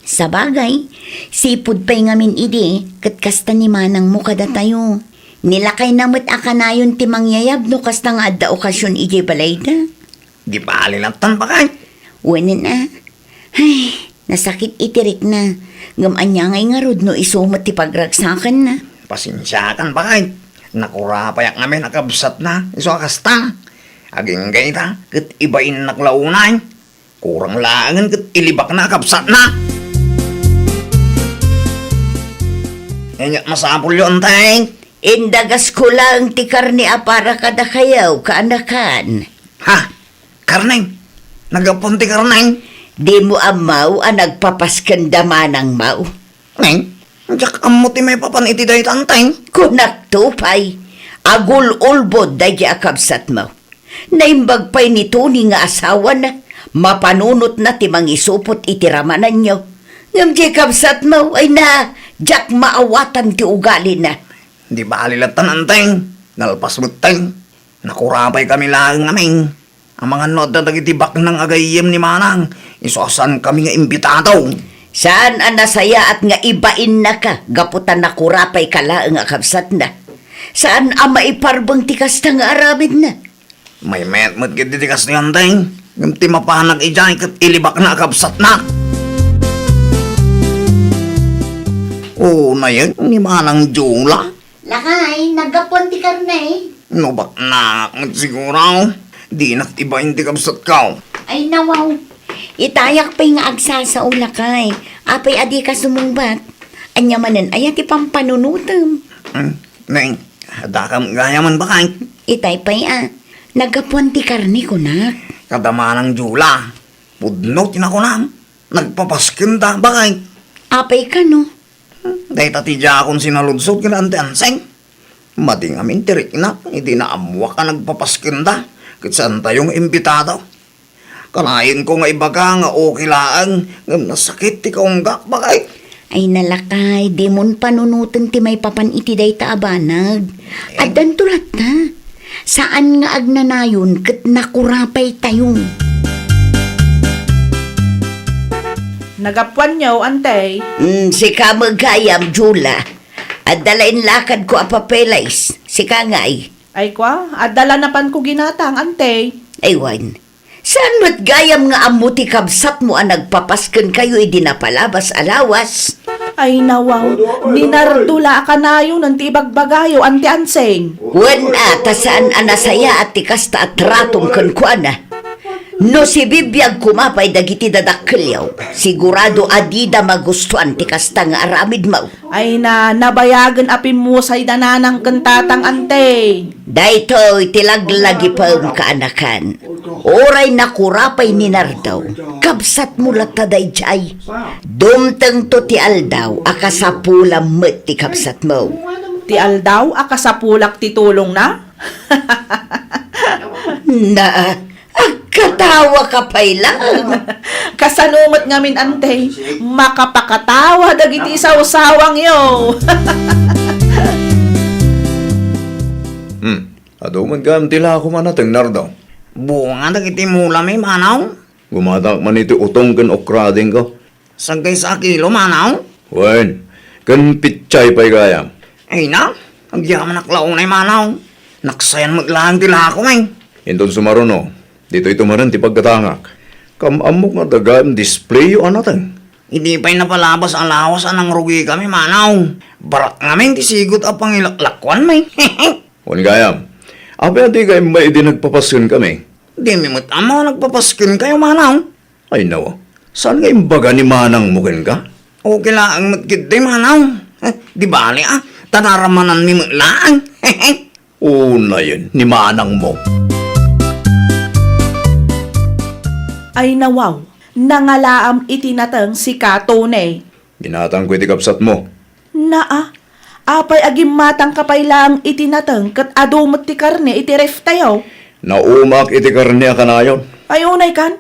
Sabagay, sipud pay ngamin idi, ket kasta ni manangmo kadatayo. Nilakayna met a kanayon ti mangyayab no kasta nga adda okasion idiay balayda. Di bali lattan, bakit? Wen a. Ay, nasakit iti rikna. Ngem ania ngay ngarud no isu met ti pagragsakanna? Pasensiakan, bakit? Nakurapayak ngamin a kabsatna, isu a kasta. Agingga ita, ket ibainnak la unay. Kurang laengen ket ilibakna a kabsatna. Ania masapulyo, Anteng? Indagasko laeng ti karne a para kadakayo, kaanakan. Ha? Karne? Naggapuan ti karne? Dimo ammo a nagpapaskenda manangmo? Neng, diak ammo ti maipapan iti dayta, Anteng. Kunakto pay, agul-ulbod daydi a kabsatmo. Naimbag pay ni Tony nga asawana, mapanunotna ti mangisupot iti ramananyo. Ngem diay kabsatmo, ay na, diak maawatan ti ugalina. Di bali lattan, Anteng. Nalpas metten. Nakurapaykami laeng ngamin. Amangan no adda dagiti baknang agayyem ni manang, isu a saankami nga imbitado. Saan a nasayaat nga ibainnaka gapu ta nakurapayka laeng a kabsatna. Saan a maiparbeng ti kasta nga aramidna. Maymayat met ketdi ti kastoy, Anteng. Ngem ti mapanak idiay ket ilibakna a kabsatna. O, nayen ni Manang Jula. Lakay, naggapuan ti karne. No baknak met siguro, dinak ibain ti kabsatko. Ay, nawaw. Itayak pay nga agsasao, lakay. Apay a dika sumungbat? Ania manen aya ti pampanunotem? Hmm, Neng, adda kam gayam, bakay? Itay pay a. Naggapuan ti karne, kunak. Kada Manang Jula, pudno ti nakunam. Nagpapaskenta, bakay? Apay kano? Dayta ti diakon sinaludsod ken Auntie Anseng. Madi ngamin ti riknak idi naammuak a nagpapaskenta ket saantayo nga imbitado. Kanayenko nga ibaga nga okay laeng ngem nasakit ti kaunggak, bakay. Ay, nalakay, dimon panunoten ti maipapan iti dayta a banag. Eh? Addanto latta. Saan nga agnanayon ket nakurapaytayo. Nagapuanyo, Antay? Mm, sika met gayam, Jula. Adda la inlakadko a papeles. Sika ngay? Ay, kwa, adda la napanko ginatang, Antay. Ay, wen. Saan met gayam nga ammo ti kabsatmo a nagpapas kenkayo idi napalabas a lawas? Ay, nawaw, ni Nardo la a kanayon ti ibagbagayo, Auntie Anseng. Wen a, ta saan a nasayaat ti kasta a tratom kenkuana. No sibibiag koma pay dagiti dadakkelyo, sigurado a dida magustuan ti kasta nga aramidmo. Ay na, nabayagen a pimmusay da nanang ken tatang, Antay. Daytoy ti laglagipem, kaanakan. Uray nakurapay ni Nardo, kabsatmo latta daydiay. Dumtengto ti aldaw a kasapulam met ti kabsatmo. Ti aldaw a kasapulak ti tulongna? Na, agkatawa ka pay lang. Kasano met ngamin, Antay, makapakatawa dagiti sawsawangyo? Hmm. Adu met gayam ti lakom a nateng, Nardo. Bunga dagiti mulami, manaw? Gumatak man iti utong ken okradingko. Sagkaysa a kilo, manaw? Wen, ken pitsay pay gayam. Ay na, agyamanak la unay, manaw. Naksayan met laeng ti lakom, eh. Inton sumaruno, ditoy tumaren ti pagkatangak. Kam-ammok nga adda gayam displayo a nateng. Idi pay napalabas a lawas a nangrugikami, manaw. Barak ngamin ti sigut a pangilaklakuanmi. Wen gayam, apay a dika immay idi nagpapaskenkami? Dimi met ammo a nagpapaskenkayo, manaw. Ay, nawa. Saan nga imbaga ni manangmo kenka? Okay laeng met ketdi, manaw. Eh, di bali, ah. Ta naramananmi met laeng. Unayen ni manangmo. Ay, nawaw. Nangalaam iti nateng sika, Tony. Ginatangko iti kabsatmo. Naa, apay a gimmatangka pay laeng iti nateng ket adu met ti karne iti reftayo? Naumaak iti karne a kanayon. Ay, unay kan?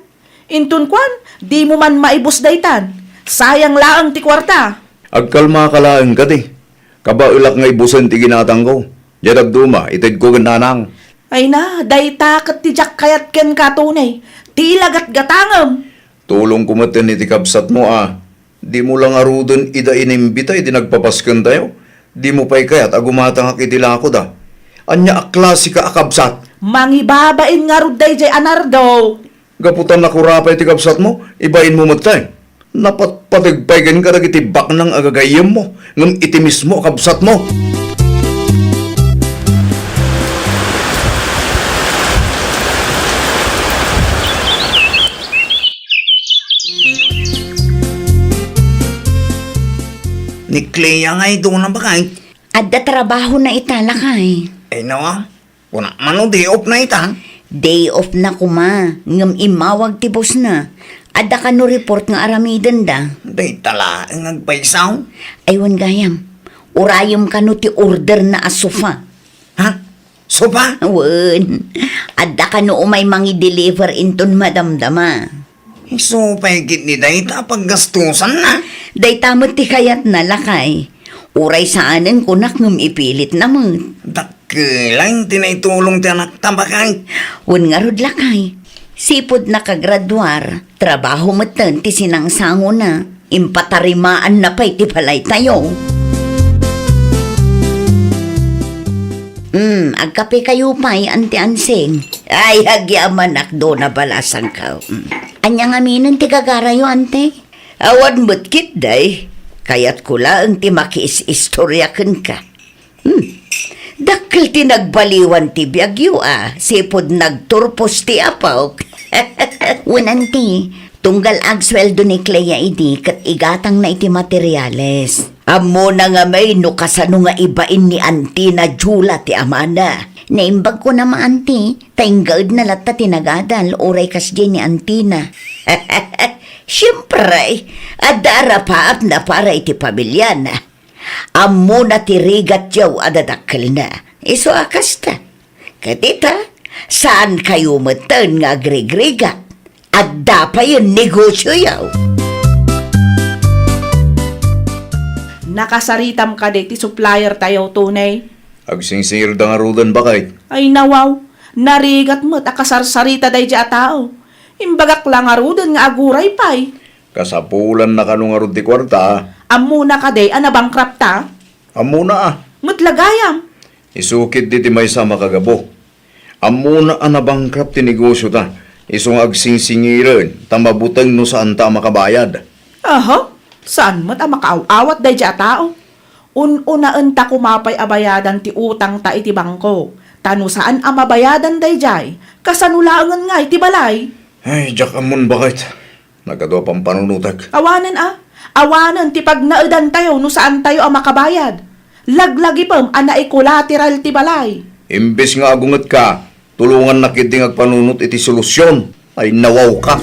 Inton kuan, dimo man maibus daytan. Sayang laeng ti kuarta. Agkalmaka laeng kadi. Kabaelak nga ibusen ti ginatangko. Diay dadduma, itedko ken nanang. Ay na, dayta ket ti diak kayat kenka, Tony. Ti lagatgatangem. Tulongko met iti kabsatmo a. Dimo la ngaruden ida inimbita idi nagpapaskentayo. Dimo pay kayat a gumatangak iti lakoda. Ania a klasika a kabsat? Mangibabain ngarud daydiay a Nardo. Gapu ta nakura pay ti kabsatmo, ibainmo met tay. Napatpateg pay ken kadagiti baknang a gagayyemmo, ngem iti mismo a kabsatmo. Ni Clea nga iduna, bakay? Adda trabahona ita, lakay. Ay, nawa. Kuna, mano day off na ita? Day off na koma, ngem immawag ti boss na. Adda kano report nga aramidenda. Dayta laeng agpaysaw? Ay, wen gayam. Urayem kano ti order na a sofa. Ha? Sofa? Wen. Adda kano umay mangi-deliver inton madamdama. Isu pay ketdi dayta a paggastusanna. Dayta met ti kayatna, lakay. Uray saanen kunak ngem ipilitna met. Dakkel ti naitulong ti anakta, bakay. Wen ngarud, lakay. Sipud nakagraduar, trabaho metten ti sinangsangona. Impatarimaanna pay ti balaytayo. Hmm, agkapekayo pay, Anti Ansing. Ay, agyamanak, Dona Balasangko. Hmm. Ania ngaminen ti gagarayo, Ante? Awan met ketdi. Kayatko laeng ti makiis-istoria kenka. Hmm. Dakkel ti nagbaliwan ti biagyo a, sipud nagturpos ti apok. Wen, Ante, tunggal agsueldo ni Clea idi ket igatangna iti materiales. Ammona ngamin no kasano nga ibain ni Antina Jula ti amana. Naimbag ko na, ma, Ante, ta inggaedna latta ti nagadal, uray kasdiay ni Antina. Siempre, adda arapaapna para iti pamiliana. Ammona ti rigatyo a dadakkelna. Isu a kasta. Ket ita, saankayo metten nga agrigrigat. Adda payen negosioyo. Nakasaritam kadi ti supplier tayo, Tony? Agsingsingirda ngaruden, bakay. Ay, nawaw. Narigat met a kasarsarita daydiay a tao. Imbagak la ngaruden nga aguray pay. Kasapulanna kano ngarud ti kuarta? Ammona kadi a nabankrupt ta? Ammona a. Met la gayam. Isu ketdi ti maysa a makagapu. Ammona a nabankrupt ti negosiota. Isu nga agsingsingiren ta mabuteng no saanta a makabayad. Aha, saan met a makaaw-awat daydiay a tao? Un-unaenta koma pay a bayadan ti utangta iti bangko. Ta no saan a mabayadan daydiay, kasano laengen ngay ti balay? Ay, diak ammon, bakay. Nagadu a pampanunotek. Awanen a. Awanen ti pagnaedantayo no saantayo a makabayad. Laglagipem a naikolateral ti balay. Imbes nga agungetka, tulongannak ketdi nga agpanunot iti solusion. Ay, nawawka.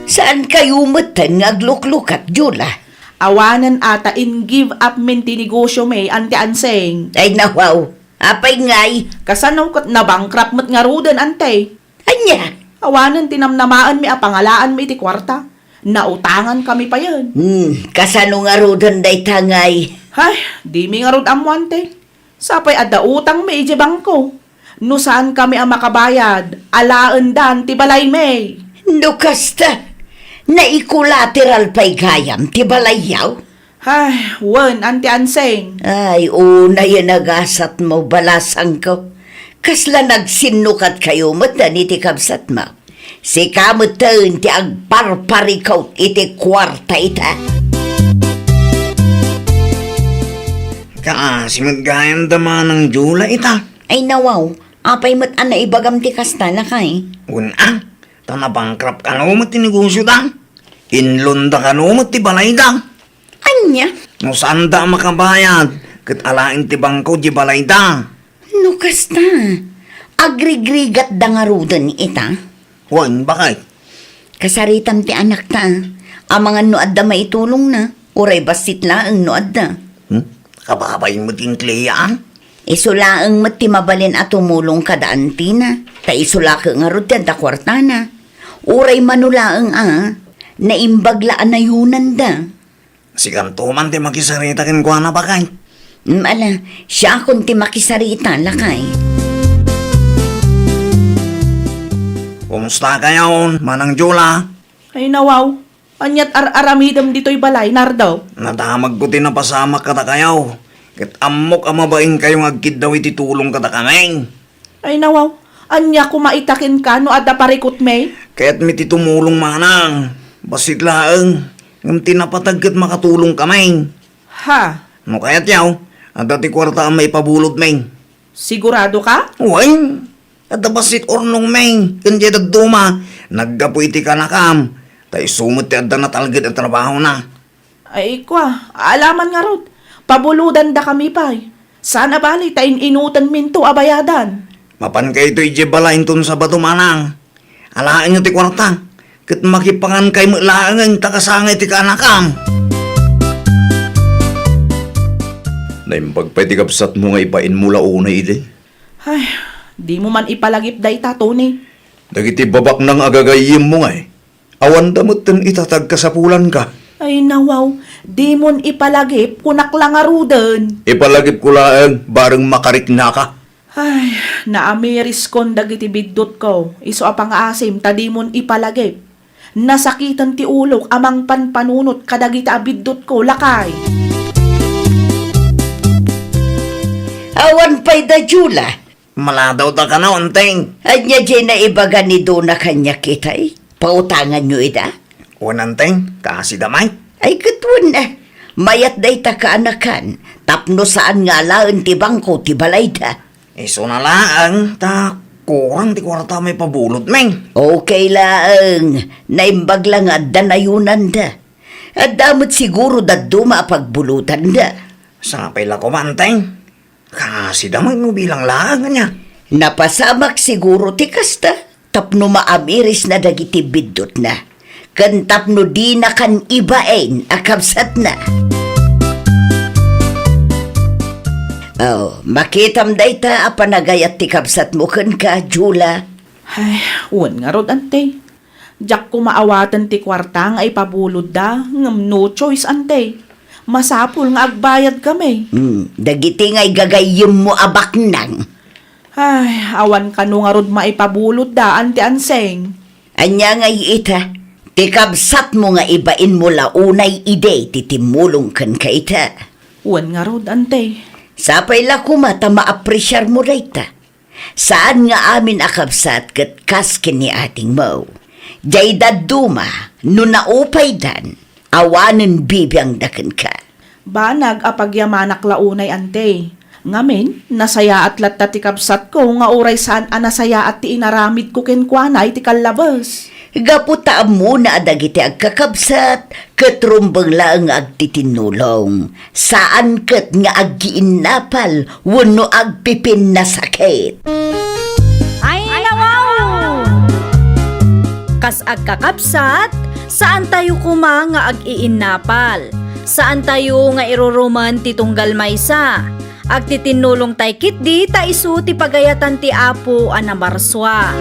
Saankayo metten nga agluklukat, Jula? Awanen a ta in-give up min ti negosio mi, Anti Ansing. Ay, nawaw. Apay ngay? Kasano ket nabankrupt met ngaruden, Ante? Ania? Awanen ti namnamaenmi a pangalaanmi iti kuarta. Nautangankami payen. Hmm, kasano ngaruden dayta ngay? Hay, dimi ngarud ammo, Ante. Sapay adda utangmi idiay bangko. No saankami a makabayad, alaendan ti balaymi. No kasta, naikolateral pay gayam ti balayyo? Ay, wen, Anti Ansing. Ay, unayen a gasatmo, balasangko. Kasla nagsinnukatkayo metten iti kabsatmo. Sika metten ti agparparikut iti kuarta ita. Kaasi met gayam da manang Jula ita. Ay, nawaw, apay met a naibagam ti kasta, lakay? Wen a, ta nabankrupt kano met ti negosioda. Inlonda kano met ti balayda. Ania? No saanda a makabayad, ket alaen ti bangko diay balayda. No kasta, agrigrigatda ngaruden ita? Wen, bakay? Kasaritam ti anakta, amangan no adda maitulongna, uray bassit laeng no adda. Hmm? Kababain met ti Clea, a? Isu laeng met ti mabalin a tumulong kada antina, ta isu la ket ngarud ti adda kuartana. Uray mano laeng a, naimbag la a nayonanda. Sikanto man ti makisarita kenkuana, bakay. Mm, ala, siakon ti makisarita, lakay. Kumusta kayon, Manang Jula? Ay, nawaw. Aniat ar-aramidem ditoy balay, Nardo? Nadamagko ti napasamak kadakayo. Ket ammok a mabainkayo nga agkiddaw iti tulong kadakami. Ay, nawaw. Ania koma ita kenka no adda parikutmi? Kayatmi ti tumulong, manang. Bassit laeng. Ngem ti napateg ket makatulongkami. Ha? No kayatyo, adda ti kuarta a maipabulodmi. Sigurado ka? Wen, adda bassit urnongmi ken diay dadduma, naggapu iti kanakam, ta isu met ti adda natalged a trabahona. Ay, kua, alaman ngarud, pabulodandakami pay. Saan a bali ta in-inutenminto a bayadan. Mapankayo idiay balay inton Sabado, manang. Alaenyo ti kuarta, ket makipangankay met laengen ta kasangay ti kaanakam. Naimbag pay ti kabsatmo nga ibainmo la unay idi. Ay, dimo man ipalagip dayta, Tony. Dagiti babaknang a gagayyemmo ngay, awanda metten ita ti agkasapulanka. Ay, nawaw, dimon ipalagip, kunak la ngaruden. Ipalagipko laeng, bareng makariknaka. Ay, naamiriskon dagiti biddutko, isu a pangaasim ta dimon ipalagip. Nasakiten ti ulok a mangpanpanunot kadagiti a biddutko, lakay. Awan pay da, Jula. Maladawda kano, Anteng. Ania diay naibaga ni Dona kaniak itay? Pautanganyo ida? Wen, Anteng, kaasida met. Ay, ket wen, a. Mayat dayta kaanakan, tapno saan nga alaen ti bangko ti balayda. Isuna laeng ta kurang ti kuarta a maipabulodmi. Okay laeng, naimbag la nga adda nayonanda. Adda met siguro dadduma a pagbulodanda. Sapay la koma, Anteng. Kaasida met no bilang laeng, ania? Napasamak siguro ti kasta tapno maamirisna dagiti biddutna, ken tapno dinakan ibain a kabsatna. Oh, makitam dayta a panagayat ti kabsatmo kenka, Jula. Ay, wen ngarud, Ante. Diak koma awaten ti kuarta nga ipabulodda, ngem no choice, Ante. Masapul nga agbayadkami. Hmm, dagiti ngay gagayyemmo a baknang. Ay, awan kano ngarud maipabulodda, Ante Anseng. Ania ngay ita, ti kabsatmo nga ibainmo la unay idi ti timmulong kenka ita? Wen ngarud, Ante. Sapay la koma ta maapresiarmo dayta. Saan nga amin a kabsat ket kas ken ni atingmo. Diay dadduma, no naupaydan, awanen bibiangda kenka. Banag a pagyamanak la unay, Ante. Ngamin, nasayaat latta ti kabsatko nga uray saan a nasayaat ti inaramidko kenkuana iti kallabes. Gapu ta ammona a dagiti agkakabsat ket rumbeng laeng nga agtitinnulong, saan ket nga aggiinnapal wenno agpipinnasakit. Ay, nawaw! Kas agkakabsat, saantayo koma nga ag-iinnapal. Saantayo nga irurumen ti tunggal maysa. Agtitinnulongtay ketdi ta isu ti pagayatan ti Apo a namarsua.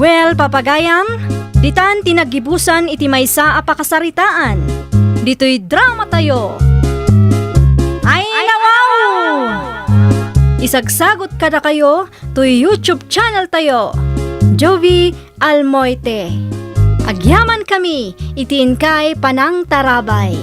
Well, papagayam, ditan ti naggibusan iti maysa a pakasaritaan. Ditoy dramatayo. Ay, nawaw! Isagsagot kadakayo toy YouTube channel tayo, Jovi Almoite. Agyamankami iti inkay panangtarabay.